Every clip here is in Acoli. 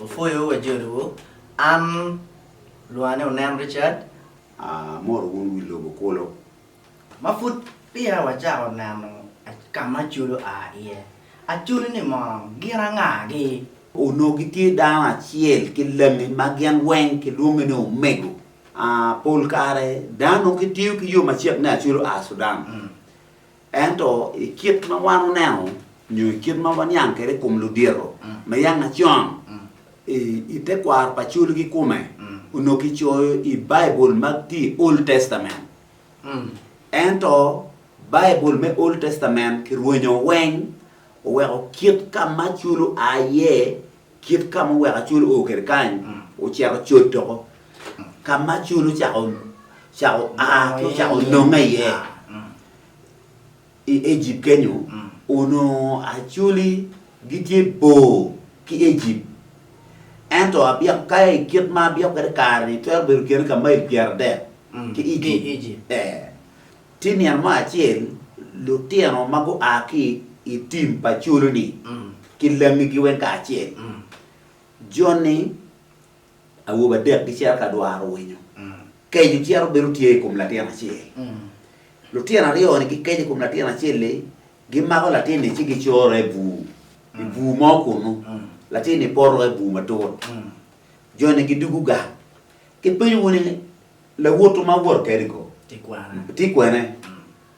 Opwoyo wajolowu. An lwonga ni Onen Richard. Amoro wun wi lobo kulu. Ma pud peya wacako neno ka ma Acholi oa iye, Acholi ni mono gin anga-gi? Onongo gitye dano acel ki langi ma gin weng kilwonge ni omego. Pol kare dano gitiyo ki yo macek ni Acholi oa Sudan. Ento i kit ma wan oneno nyo i kit ma waniang kwede i kom ludito me yang acon i tekwaro pa Acholi kikome onongo kicoyo i Baibul ma tye i Old Testament. Ento Baibul me Old Testament kirwenyo weng oweko kit ka ma Acholi oa iye, kit ka ma oweko Acholi oo kwede kany ocito cod doko ka ma Acholi ocako a ki ocako nonge iye i Ejipt kenyo, onongo Acholi gitye bor ki Ejipt. Ento abyeko ka i kit ma abyeko kwede kare-ni twero bedo kine ka mail pyeradek ki Ejipt. Ee. Tye nino mo acel lutino ma gua ki i tim pa Acholi-ni ki langigi weng kacel. Jo-ni awobe adek gicito ka dwaro winyo. Keco cito bedo tye i kom latin acel. Lutino aryo-ni gikeco i kom latin acel-li, gimako latin-ni ci gicore i bur, i bur mo kunnu. Latin-ni poto i bur matut. Jo-ni gidwogo gang, gipenyo ni, Lawotwu ma wuwoto kwede ko tye kwene?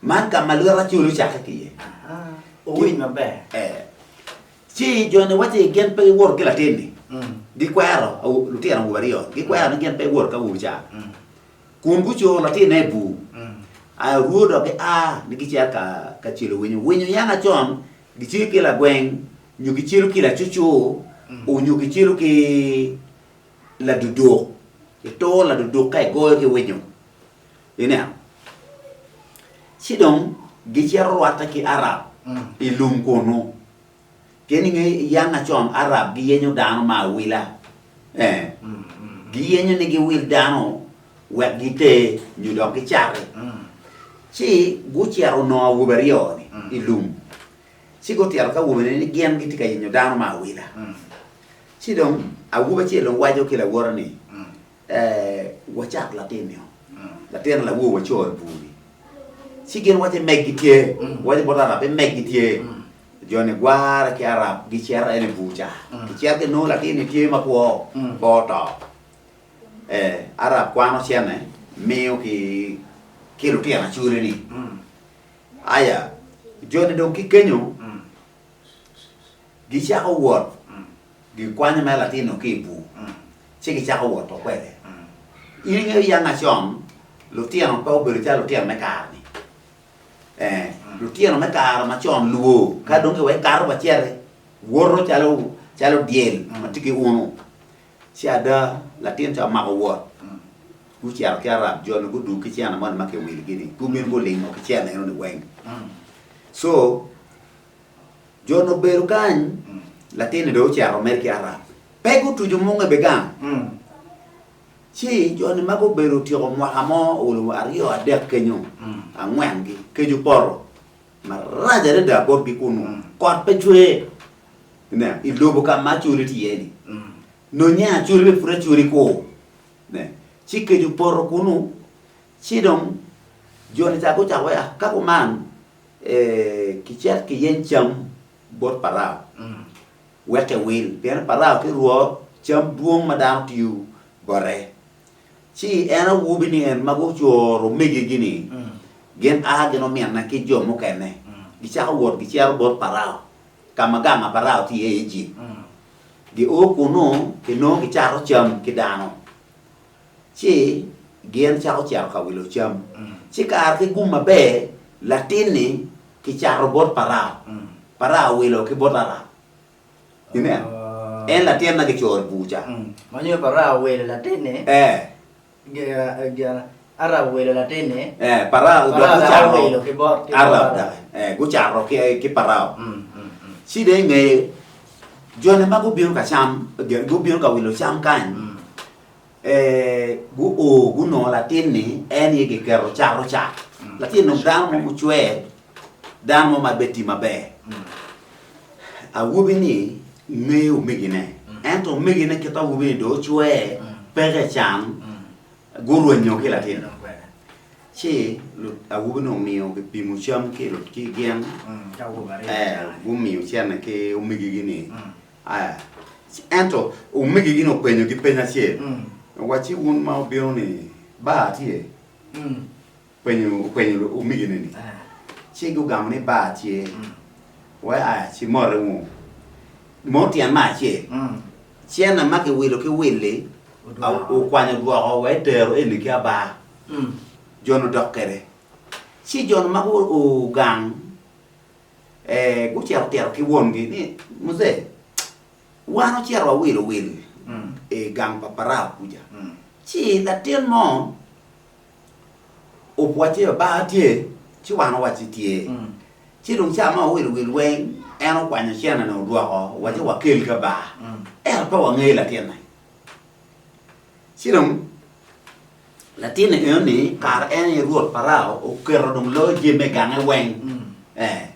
Man ka ma lwet Acholi ocakke ki iye. Owiny maber. Ci jo-ni wacci gin pe giwoto ki latin-ni, gikwero lutino awobe aryo, gikwero ni gin pe giwoto ki awobi ca, kun gucoro latinne i bur. Aye orwo dok gia ni gicito ka celo winyo. Winyo yam acon gicelo ki lagweng nyo gicelo ki lacucur nyo gicelo ki laduduk. Ituro laduduk ka igoyo ki winyo. Ineno? Ci dong gicito rwatte ki Arab i lum kunnu. Pien i nge yanga con Arab giyenyo dano ma awila. Ee, giyenyo ni giwil dano wek giter nyo dok gicati. Ci gucito onongo awobe aryo-ni i lum. Ci gutito ki awobe-ni ni gin gitye ka yenyo dano ma awila. Ci dong awobi acel dong waco ki lawote ni, Wacak latin-nio, latin lawor waco i bur-ri. Ci gin waco ni megi tye, waco bot Arab ni megi tye. Jo-ni gware ki Arab gicito en i bur ca, gicito ginongo latin-ni tye makwo, pe oto. Arab kwano cene miyo ki lutino acoli-ni. Aya, jo-ni dong ki kenyo Gicako wot, gikwanyo mere latin-nu ki i bur, ci gicako woto kwede. In ingeyo yanga con, lutino pe obedo calo lutino me kare-ni. Ee, lutino me kare macon lwor ka dong giwek kato waciti, woto calo calo dyel ma tye ki uno. Ci ada, latin ca omako wot, gucito ki Arab, jo-ni gudwogo ki cene moni ma kiwiligi-ni, gubino gulingo ki cene eno-ni weng. So, Jo-nu obedo kany, latin-ni dong ocito mere ki Arab. Pe gutuco munge be gang. Ci jo-ni ma gubedo otyeko mwaka mo olo aryo adek kenyo, angwengi, kec opoto marac adada botgi kunnu, kot pe cwer. Ineno, i lobo ka ma Acholi tye iye-ni, nonye Acholi bene pud Acholi kur. Ineno, ci kec opoto kunnu, ci dong jo-ni ca gucako wek, ka kuman, Kicit kiyeny cam bot Parao wek ewil, pien Parao ki rwo cam dwong ma dano tiyo bote. Ci en awobi-ni en ma gucoro omegigi-ni, gin a gin ominne ki jo mukene, gicako wot gicito bot Parao ka ma gang pa Parao tye iye i Ejipt. Gio kunnu, kinongo gicato cam ki dano. Ci gin cako cito ka wilo cam. Ci kare ki gum maber, latin-ni kicato bot Parao. Parao owilo ki bot Arab. Ineno? En latin ma kicoro i bur ca. Ma nyo Parao owilo latin-ni? Ee. Arab owilo latin-ni? Ee, Parao dok gucato owilo ki bot Arab doki. Ee, gucato ki Parao. Ci dong i ngeye, joni ma gubino ka cam, gubino ka wilo cam kany, Guo gunongo latin-ni en aye giketo cato cat. Latin dong dano mo mucwer, dano mo ma be tye maber. Awobi-ni ngeyo omegine. Ento omegine kit awobi-ni dong ocwer, peke can, gurwenyo ki latin. Ci awobi-ni omiyo gipimo cam ki gin, gumiyo cente ki omegigi-ni. Ento omegigi-ni openyogi peny acel, owacci, Wun ma wubino-ni, bar tye? Openyo omegine ni, ci gugamo ni bar tye. Wai aya ci mote wunu. Mo tyen me acel, cene ma kiwilo ki wil-li okwanyo odwoko wa etero eni ki abar. Jo-nu dok kwede. Ci jo-nu ma gugang gucito tito ki wongi ni, Muzee, wan ocito wawilo wil i gang pa Parao kuca, ci latin mo Opwocce Lubanga tye, ci wan owacci tye. Ci dong ca ma wawilo wil weng, en okwanyo cene-ni odwoko, owacci wakel ka bar. Ento pe wangeyo latinne. Ci dong latinne enoni kare en aye rwot Parao oketo dong loyo jami me gange weng. Ee,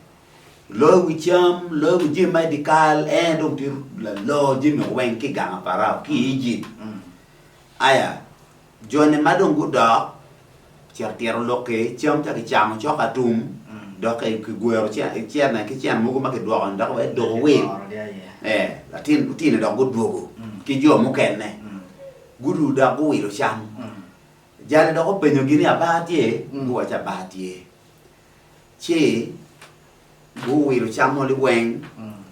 loyo wi cam, loyo wi jami ma i dyekal, en aye dong tye lalor jami weng ki i gang pa Parao ki i Ejipt. Aya, Jo-ni ma dong gudok, cito tito lok-ki, cam ca kicamo cok atum, dok kigwero cene ki cene mogo ma kidwoko-ni dok wek edoko wil. Ee, latin lutino dok gudwogo ki jo mukene, gudu dok guwilo cam. Jali dok openyogi ni, Abar tye? Guwacce, Abar tye. Ci Guwilo cam mo liweng,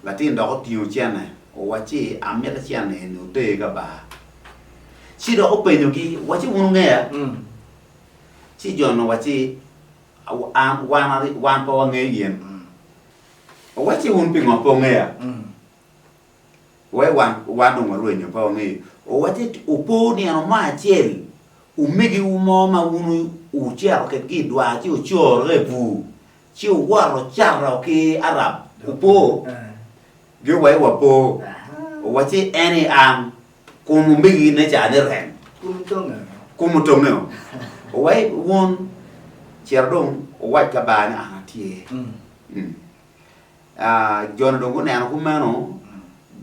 latin dok otingo cene, owacci, Amito cene eni oter ka bar. Ci dok openyogi, owacci, Wun wungeya? Ci jo-nu owacci, An, wan, wan pe wangeyo in. Owacci, Wun pingo pe wungeya? Wai wan, wan dong warwenyo, pe wangeyo. Owacci, Wupo nino mo acel, omegiwu mo ma wun wucito kwedgi i dwar ci wucoro i bur, Ci owoto cato ki Arab opo, giwaci wapo, owacci en i an, kom omegine ca ni rem, kom otongeo. Owaci wun cito dong wuwac ka bar ni an atye. Jo-ni dong guneno kumeno,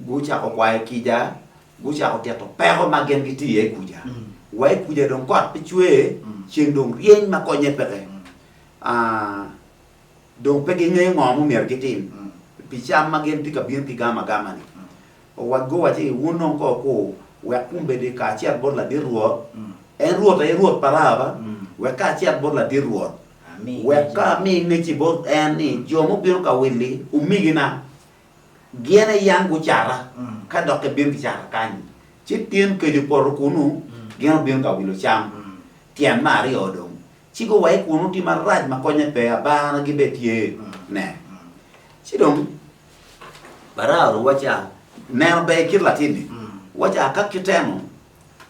gucako kwayo kica, gucako tito peko ma gin gitye iye kuca. Wa i kuca dong kot pe cwer, ceng dong ryeny ma konye peke. Dong pe gingeyo ngo ma omyero gitim pi cam ma gin tye ka bino ki gamo agama-ni. Guwacci, Wun dong kong wukur, wek kombeddi ka acit bot ladit rwot, en rwot aye rwot Parao ba, wek ka acit bot ladit rwot, wek ka ami ngecci bot en ni jo mubino ka willi omegina, gin aye yam gucata, ka dok gibino gicata kany. Ci tin kec opoto kunnu, gin obino ka wilo cam tyen me aryo dong. Ci guwaci kunu tye marac ma konye pe, abaragi bene tye ne. Ci dong Parao owacca, Neno ber kit latinni. Owacca, Ka kiteno,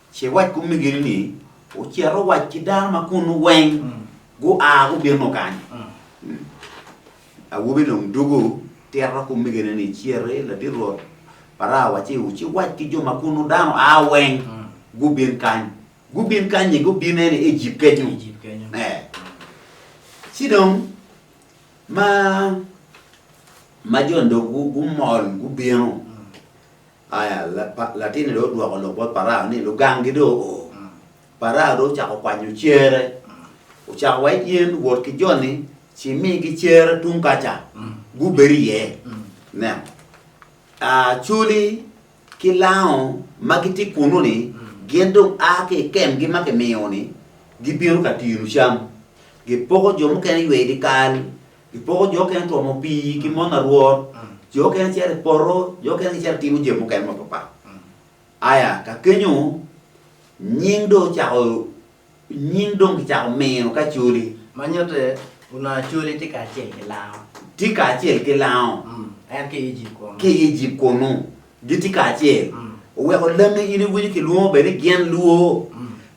ci iwac ki omegini ni, 'Wucit wuwac ki dano ma kunnu weng gua gubino kany. Awobi dong dwogo tito ki omegine ni, Citi, ladit rwot Parao owacci, 'Wuciwac ki jo ma kunnu dano a weng gubin kany. Gubin kany-nyi, gubin ene i Ejipt kenyo. Ee. Ci dong ma ma jo-ni dong gumol gubino, aya latin-ni dong odwoko lok bot Parao ni luganggi dong oo. Parao dong ocako kwanyo cere, ocako wai in wot ki jo-ni ci imigi cere tung kaca gubed iye. Ineno? Acholi ki lango ma gitye kunnu-ni, gin dong a ki i kemgi ma kimiyo-ni, gibino ka tino cam. Gipoko jo mukene yweyo i dyekal, gipoko jo mukene twomo pii ki mon arwot, jo mukene cito i poto, jo mukene gicito timo jami mukene mapatpat. Aya, ka kenyo, nying dong ocako Nying dong kicako mino ka Acholi. Ma nyutte onongo Acholi tye kacel ki Lango. Tye kacel ki Lango. En ki Ejipt kunu. Ki Ejipt kunu. Gitye kacel. Oweko langi in iwinyo kilwongo bene ni gin Lwo.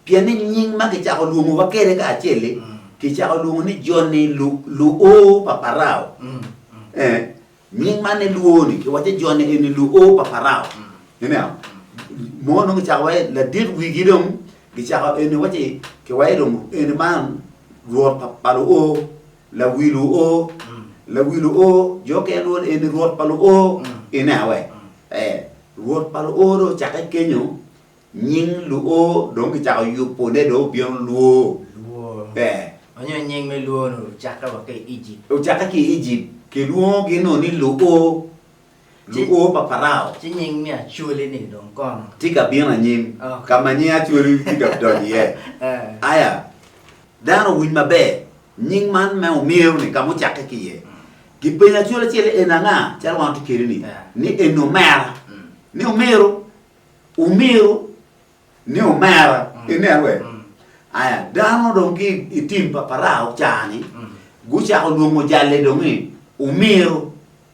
Pien ni nying ma kicako lwongowa kwede kacel-li, kicako lwongo ni joni Luo pa Parao. Ee. Nying man ni lwor-ni, kiwacce jo-ni eni luo pa Parao. Ineno? Mo nongo kicako waci ladit wigi dong gicako eni waci kiwaci dong eni man rwot pa, pa luo, lawi luo, lawi luo, jo okene lwongo ni eni rwot pa luo. Ineno we? Eh. Rwot pa luo dong ocakke kenyo, nying luo dong kicako yubone dong obino Lwo. Lwo. Ee. Onyo nying me Lwo-nu ocakke wa ki i Ejipt. Ocakke ki i Ejipt, kilwongogi nongo ni Luo, Luo pa Parao. Ci nying me Acholi-ni dong kono? Tye ka bino anyim, Ok. ka ma nying Acholi tye ka donyo iye. Ee. Aya, dano owiny maber, nying man me omiro-ni ka ma ocakke ki iye. Gipenyo Acholi acel ni eni anga? Calo wan watye kedi ni, ni eni omera. Ni omiro, omiro, ni omera. Ineno we? Aya, dano dong ki i tim pa Parao ca-ni, gucako lwongo jalle dong ni omiro,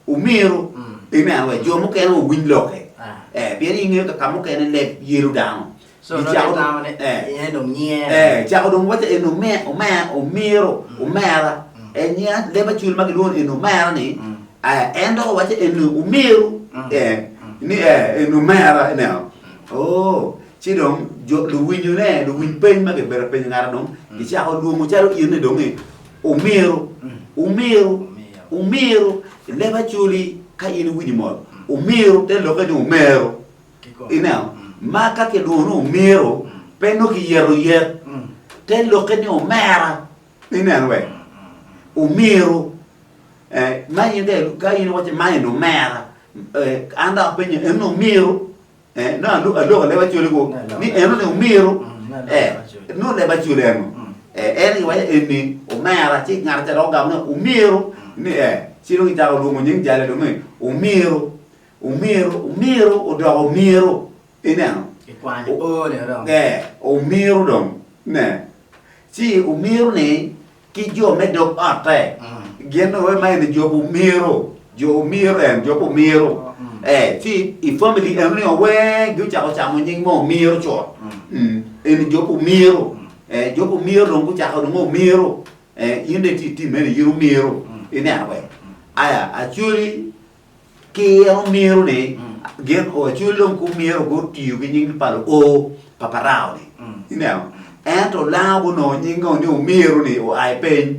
omiro. Ineno we? Jo mukene owiny lokke. Eh, pien ingeyo ka ka mukene leb yelo dano. So nongo gitamo ni en dong nyere. Eh, cako dong waco eni ome, ome, omiro, omera. En nyinga leb acwel ma gilwongo ni eni omera ni, eh, en dok owaco eni omiru, eh, ni eh, eni omera, ineno. Oh, ci dong jo luwinyone, luwiny peny ma gibedo ka penyo ngat dong, gicako lwongo calo in ni dong ni omiru, omiru, omiru. Leb acweli ka in iwinyo mot, omiru te lokke ni omero. Ineno? Ma ka kilwongo ni omiro, pe nongo kiyeto yet. Te lokke ni omera. Ineno we? Omiro. Eh, ma in ka, ka in iwaco ma en omera, eh, an dok apenyo en omiro, eh, nongo aloko leb acoli ko, ni eno ni omiro, eh, nongo leb acoli eno. Eh, en iwaco eni omera, ci ngat ca dok ogamo ni omiro, ni eh, ci dong icako lwongo nying jale dong ni omiro. Omiro, omiro odoko omiro, ineno? Kikwanyo o ni dong. Ee, omiro dong, ne. Ci omiro ni ki jo me dog otte, gin dong ma eni jo pa omiro, jo omiro en, jo pa omiro. Ee, ci i family eno ni weng gucako camo nying me omiro cut. Eni jo pa omiro, ee, jo pa omiro dong gucako dong omiro, ee, in dong itye i team mene in omiro, ineno be. Aya, actually Ki en omiro ni gin Acholi dong ku myero gutiyo ki nying pa luo pa Parao ni. Ineno? Ento lango gunongo nying ngo ni omiro ni oa i piny,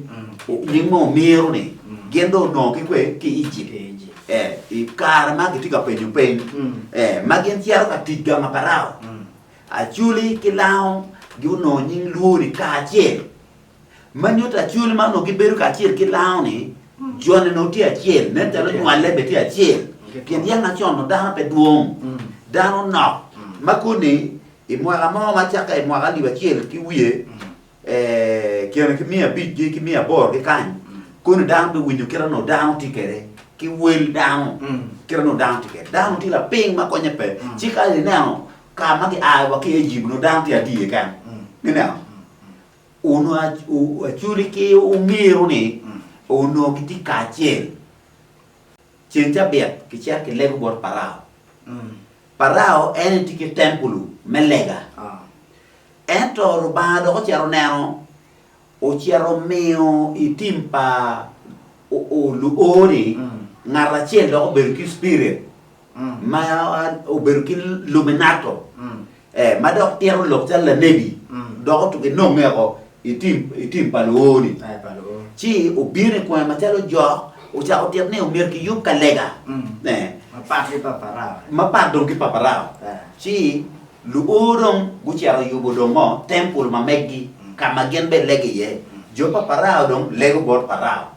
nying me omiro ni gin dong onongo ki kwe ki Ejipt. Eh, i kare ma gitye ka penyo piny, eh, ma gin cito ka tic gang pa Parao, Acholi ki lango gunongo nying luo ni kacel. Ma nyuto acwali ma onongo gibedo kacel ki lango-ni, jone onongo tye acel, nen calo nywalle bene tye acel. Pien yam macon onongo dano pe dwong, dano nok. Ma koni i mwaka mo ma cakke i mwaka alip acel ki wiye kine ki miya abicgi ki miya aboro ki kany, koni dano biwinyo kit onongo dano tye kwede ki wel dano, kit onongo dano tye kwede. Dano tye lapiny ma konye pe. Ci ka ineno ka ma gia wa ki i Ejipt onongo dano tye adi keken? Ineno? Onongo Acholi ki Omiru-ni onongo gitye kacel. Ceng cabit kicito kilego bot Parao. Parao en aye tye ki tempulu me lega. Ento Lubanga dok ocito oneno, ocito omiyo i tim pa luo-ni ngat acel dok obedo ki spirit ma obedo ki luminato ma dok tito lok calo lanebi dok otuko inonge oko i tim pa luo-ni. Ci obino i kome macalo jok, ocako tito ni omyero kiyub ka lega mapat dong ki pa Parao. Ci luo dong gucito yubo dong ngo tempul ma meggi ka ma gin bene lego iye. Jo pa Parao dong lego bot Parao,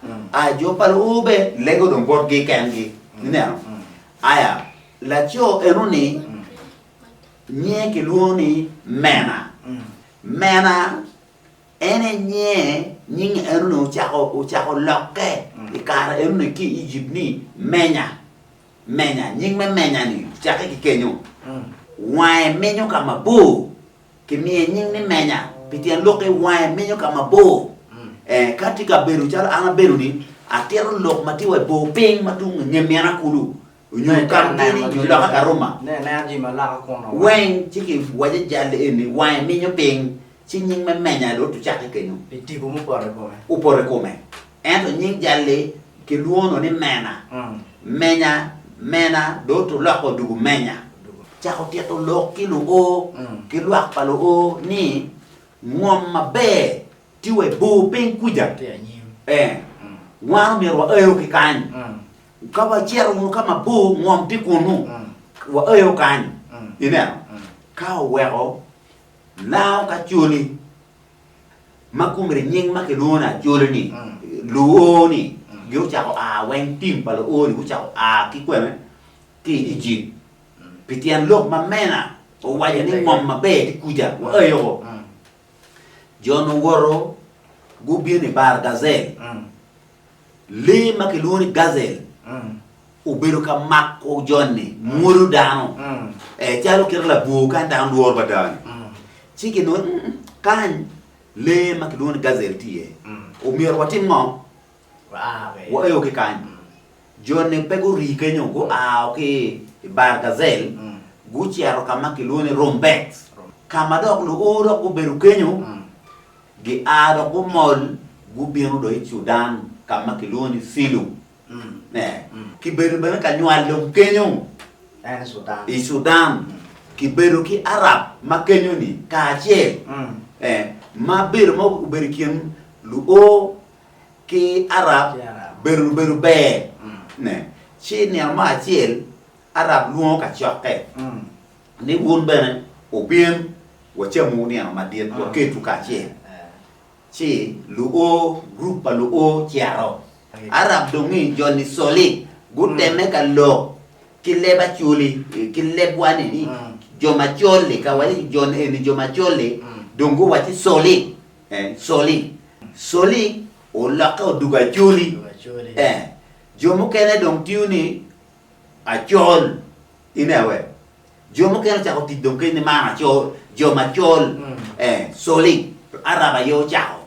jo pa luo bene lego dong botgi kengi. Ineno? Aya, laco eno-ni nyinge kilwongo ni Mena. Mena en aye nyinge, nyinge eno-ni ocako, ocako lokke i kare eno-ni ki i Ejipt ni Menya. Menya, nying me Menya-ni ocakke ki kenyo. Wange menyo ka mabor. Kimiye nying ni Menya pi tyen lokke wange menyo ka mabor. Ee, ka tye ka bedo calo an abedo-ni, atito lok ma tye wa i bor piny ma tung i nge mina kulu, nyo Kamtini, nyo loka Karuma. Weng ci kiwaco jal eni wange minyo piny, ci nying me Menya dong ocakke kenyo. Opoto i kome. Ento nying jal-li kilwongo ni Mena. Menya, Mena, dong otuloko odwogo Menya. Cako tito lok ki luo ki lwak pa luo ni ngom maber tye wa i bor piny kuca. Ee, wan omyero waeo ki kany. Ka wacito wunu ka mabor, ngom tye kunnu. Waeyo kany, ineno, ka oweko Lango ki Acholi ma komiti nying ma kilwongo ni Acholi-ni, Luo-ni gucako a weng tim pa Luo-ni gucako a ki kwene? Ki i Ejipt. Pi tyen lok ma mena owaco ni ngom maber tye kuca, waeyo. Jo-nu owoto gubino i bar Gazel. Lee ma kilwongo ni gazelle obedo ka mako joni, mwodo dano ee calo kite labwor kany dano lworo mada-ni. Ci ginongo ni kany lee ma kilwongo ni gazelle tye iye, omyero watim ngo? Waeo ki kany. Joni pe gurii kenyo, gua ki i bar gazelle gucito ka ma kilwongo ni Rumbek, ka ma dok luo dok gubedo kenyo. Gia dok gumol gubino dong i Cudan ka ma kilwongo ni Cilo. Kibedo bene ka nywal dong kenyo i Cudan. Kibedo ki Arab ma kenyo-ni kacel, ma bedo ma obedo i kin Luo ki Arab bedo obedo ber. Ci nino mo acel Arab lwongo kacokke ni wun bene wubin wacamwu nino madit, waketwu kacel. Ci luo, gurup pa luo cito. Arab dong ni joni coli gutemme ka lok ki leb Acholi, ki lebwa ni, ni jo macol-li, ka waco ni joni eni jo macol-li, dong guwacci coli, eh, coli. Coli olokke odwogo Acholi, eh, jo mukene dong tiyo ni Acol, ineno we? Jo mukene ocako tic dong keny ni man acol, jo macol, eh, soli, Arab aye ocako.